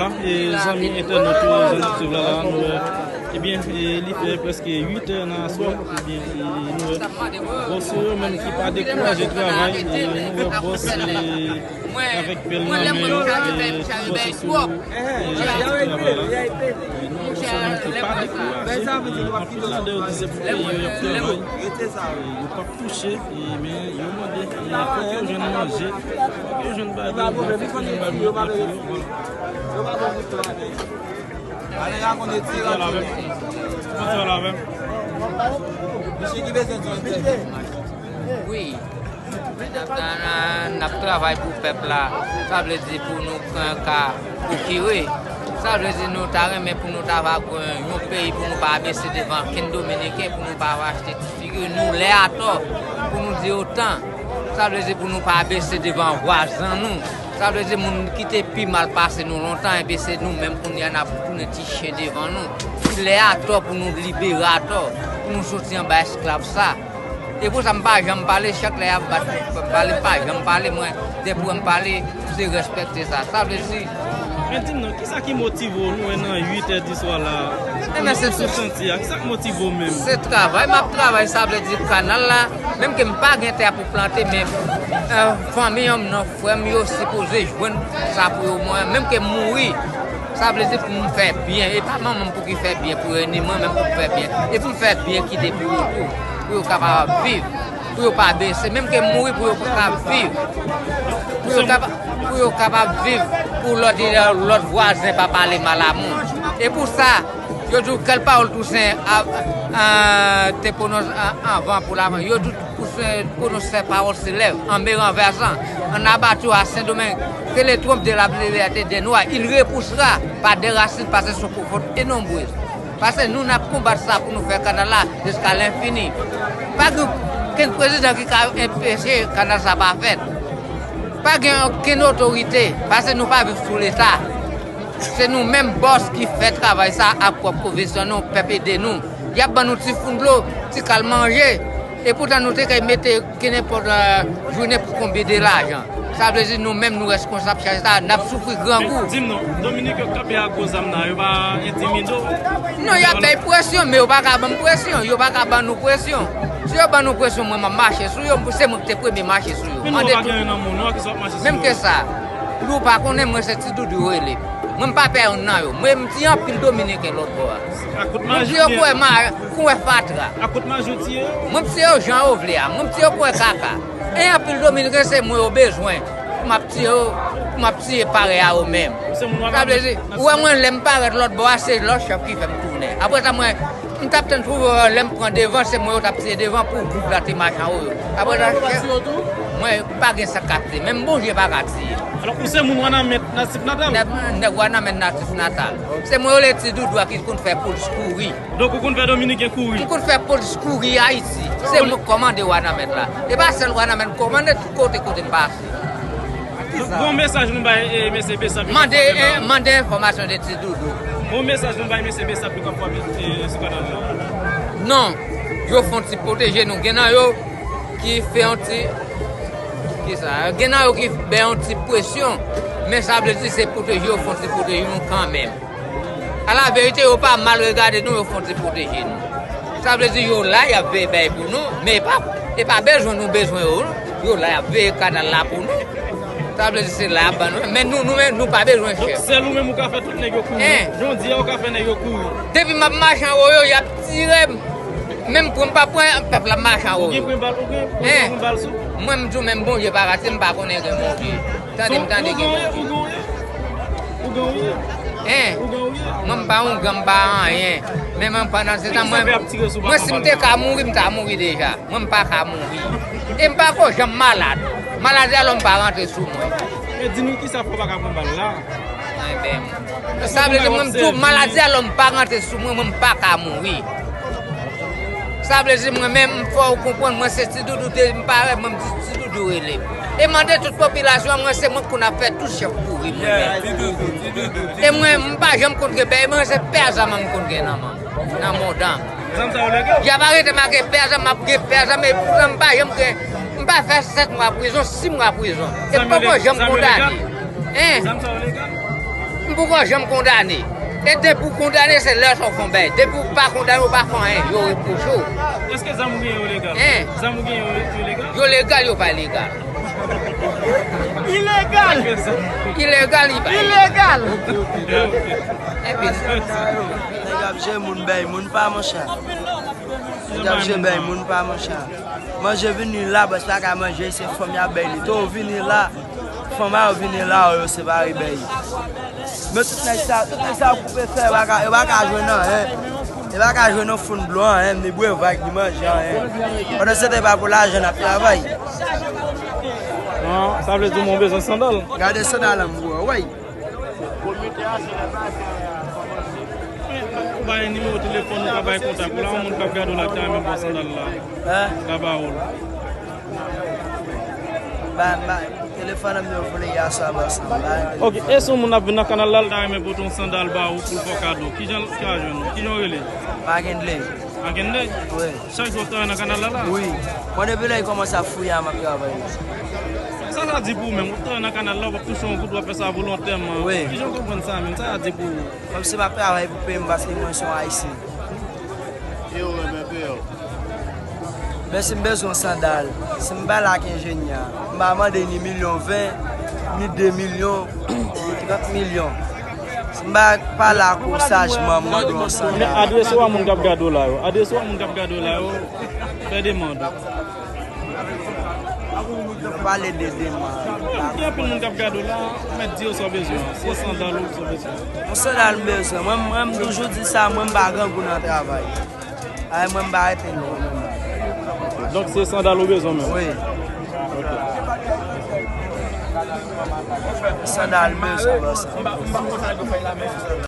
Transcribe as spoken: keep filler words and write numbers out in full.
E zanmi entènot yo, zanmi ki swiv la, la, nou wè, ebyen, e, li fè prèske uit è nan aswè, ebyen, e, nou wè, bòs yo menm ki pa dekouraje travay, e, nou wè bòs, e, avèk pèl nan men yo, e, bòs yo sou, e, travay la. E, nou wè bòs yo menm ki pa dekouraje, e, anpil ladan yo di se pou peyi yo y ap travay, e, yo p ap touche, e, men yo mande, e, fòk yo jwenn manje, fòk yo jwenn bagay, fòk yo jwenn bagay pou yo, vwala. Yo pa bon pou travay. Ale rakonte ti rakonte. Misye ki bezwen di yon entèvyou. Wi. N ap, n ap, n ap travay pou pèp la. Sa vle di pou nou pran ka pwokire. Sa vle di nou ta renmen pou nou ta va gen yon peyi pou nou pa abese devan kenn Dominiken, pou nou pa va achte ti figi nou lè atò, pou nou di otan. Sa vle di pou nou pa abese devan vwazen nou. Sa vle di moun ki te pi mal pase nou lontan, ebyen se nou menm kounye a n ap tounen ti chen devan nou. Li lè atò pou nou libere atò, pou nou soti anba esklav sa. E pou sa m pa janm pale, chak lè y ap bat, m pale, m pa janm pale, mwen, depi w wè m pale, se respekte sa. Sa vle di, men di m non, kisa ki motive w, nou wè nan uit è di swa la, ebyen, se sou chantier a, kisa ki motive w menm? Se travay, m ap travay, sa vle di kanal la, menm ke m pa gen tè pou plante, men, e, fanmi an m nan, frè m yo sipoze jwenn sa pou yo mwen, menm ke m mouri, sa vle di pou m fè byen, e pa manman m pou ki fè byen, pou yo ni mwen menm pou m fè byen, e pou m fè byen kite pou yo tou, pou yo kapab viv, pou yo pa bese, menm ke m mouri pou yo kapab viv, pou yo kapab, pou yo kapab viv, pou lòt, lòt vwazen pa pale mal a moun. E pou sa, yo di w kèl pawòl Tousen a, a, te pwononse a, anvan pou lavan. Yo di w Tousen pwononse pawòl selèb, en me renversant, en abattoir à Saint-Domingue, que le trône de la liberté des Noirs, il repoussera par des racines, parce que sont profondes et nombreuses. Paske nou, n ap konbat sa pou nou fè kanal la jiska lenfini. Pa gen okenn prezidan ki ka anpeche kanal sa pa fèt. Pa gen okenn otorite, paske nou pa viv sou Leta. Se nou menm bòs ki fè travay sa ak pwòp konviksyon nou, pèp ede nou. Y ap ban nou ti foun dlo, ti kal manje. Epoutan nou te kay mete kenenpòt, e, jounen pou konbite lajan. Sa vle di nou menm nou reskonsab chaje sa, n ap soufri grangou. Men, di m non, Dominik yo k kanpe ak gwo zam nan, yo pa entimide w? Non, y ap bay presyon, men yo pa ka ban m presyon, yo pa ka ban nou presyon. Si yo ban nou presyon, mwen, m ap mache sou yo, se mwen ki te premye mache sou yo. Men nou pa gen nan moun, non, ki sot mache sou yo. Menm ke sa, nou pa konnen mwen se Ti Doudou yo rele. Mwen, m pa pè youn nan yo. Mwen, m tiye anpil Dominiken lòt bò a. Mwen tiye kouwè ma-, kouwè fatra. Mwen, m tiye yo jan yo vle a. Mwen, m tiye kouwè kaka. E anpil Dominiken, se mwen yo bezwen. Pou m ap tiye yo, pou m ap tiye parèy a yo menm. Sa vle di, ou wè mwen, lè m parèt lòt bò a, se lòt chèf ki fè m tounen. Apre sa, mwen, m t ap tann twouve, lè m pran devan, se mwen yo t ap tiye devan pou gwoup la te mache anwo yo. Apre sa, chèf, mwen, pa gen sa k ap tiye. Menm Bondye pa ka tiye. Alò, ou se moun Wanament natif natal? Nèg, nèg Wanament natif natal. Se mwen yo rele Ti Doudou a ki konn fè polis kouri. Donk, ou konn fè Dominiken kouri? M konn fè polis kouri Ayiti. Se mwen k kòmande Wanament la. E pa sèl Wanament, m kòmande tout kote, kote m pase. Donk, gon mesaj nou bay, e, mesye Bessap? Mande, e, mande enfòmasyon de Ti Doudou. Gon mesaj nou bay mesye Bessap yo k ap frape, e, sou kanal la? Non, yo fè yon ti pwoteje nou. Gen nan yo ki fè yon ti, kisa, gen nan yo ki bay yon ti presyon, men sa vle di se pwoteje yo fè yon ti pwoteje nou kanmenm. A la verite, yo pa mal regade nou, yo fè yon ti pwoteje nou. Sa vle di yo la, y ap veye bèy pou nou, men e pa, e pa bezwen nou bezwen yo, non. Yo la, y ap veye kanal la pou nou. Sa vle di se la y ap ban nou. Men nou, nou menm, nou pa bezwen chèf. Donk, sèl ou menm ou ka fè tout nèg yo kouri. Hein? Jodi a, ou ka fè nèg yo kouri. Depi m ap mache anwo yo, y ap tire m. Menm pran m pa pran, pèp la ap mache anwo yo. Ou gen pran bal, ou gen, ou gen pran bal sou? Mwen, m di w, menm Bondye pa ka tiye m, m pa konnen gen Bondye. Tande m, tande gen Bondye. Ou gen, ou gen, ou gen, ou gen. Hein? Ou gen, ou gen. Mwen, m pa ongan, m pa anyen. Men mwen, pandan se tan, mwen, mwen, si m te ka mouri, m ta mouri deja. Mwen, m pa ka mouri. E m pa ko janm malad. Maladi a lòm pa rantre sou mwen. E di nou kisa fè w pa ka pran bal la? Enben, sa vle di mwen, m tou maladi a lòm pa rantre sou mwen, mwen, m pa ka mouri. Sa vle di mwen menm, fò w konprann, mwen se Ti Doudou, de m parèt, mwen, m di Ti Doudou rele m. E mande tout popilasyon an, mwen, se mwen k konn ap fè tout chèf kouri mwen menm. E mwen, m pa janm konn gen pè, e mwen, se pè a zam m konn gen nan men m, nan mouda m. Zam sa yo legal? Y ap arete m ak pè a zam, m ap gen pè a zam, e poutan m pa janm gen, m pa fè sèt mwa prizon, sis mwa prizon. E m poko janm kondane. Hein? Zam sa yo legal? M poko janm kondane. E depi w kondane, se lè sa w fè yon bagay. Depi w pa kondane, w pa fè anyen. Yo repwoche w. Èske zam ou genyen yo legal? Hein? Zam ou genyen yo, yo legal? Yo legal, yo pa legal. Ilegal! Ilegal, li pa ilegal. Ilegal! Epi, nèg ap jere moun, bay moun pa, monchè. Nèg ap jere bay moun pa, monchè. Manje vini la, bòs la ka manje, se fanm y ap bay li. Tou vini la, fanm a yo vini la, yo separe bay. Men tout nèg sa, tout nèg sa yo koupe fè, yo pa ka, yo pa ka jwenn anyen. Yo pa ka jwenn yon foun dlo anyen, ni bwè vag, ni manje anyen. Pandan se tan, e pa pou lajan n ap travay. Ah, sa vle di mwen bezwen sandal. Gade sandal an m wè, wi. Ou bay nimewo telefòn ou ka bay kontak ou la, yon moun k ap gade w la ki ta renmen bò sandal la. Hein? Ka ba ou l. Ba, ba, telefòn an m yo vole yaswa bò sandal. Ok, e si yon moun ap vin nan kanal la, l ta renmen pote yon sandal ba ou pou l fè w kado. Kijan l ka jwenn ou? Kijan w rele? Magendley. Magendley? Wi. Chak jou w ap travay nan kanal la la? Wi. Bon, depi lè l kòmanse ap fouye a, m ap travay la. Sa sa di pou ou menm? W ap travay nan kanal la, w ap touche yon goud, w ap fè sa volontèman. Wi. Kijan w konprann sa menm? Sa sa di pou ou? Kòmsi m ap travay pou peyi m paske mwen se yon Ayisyen. E ou renmen peyi w? Men si m bezwen yon sandal, si m pale ak enjenyè a, m pa mande ni milyon ven, ni de milyon, ni trant milyon. Si m pa pale ak ou sajman, m mande w yon sandal. Men adrese w a moun k ap gade w la yo. Adrese w a moun k ap gade w la yo. Fè demann. Nou pale de demann. Gen anpil moun k ap gade w la, mèt di yo sa w bezwen an. Se sandal ou sa w bezwen. Yon sandal m bezwen. Mwen, mwen, m toujou di sa, mwen, m pa grangou nan travay. Ay, mwen, m pa rete lwen, mwen. Donk, se sandal ou bezwen menm? Wi. Ok. Sandal m bezwen, bòs.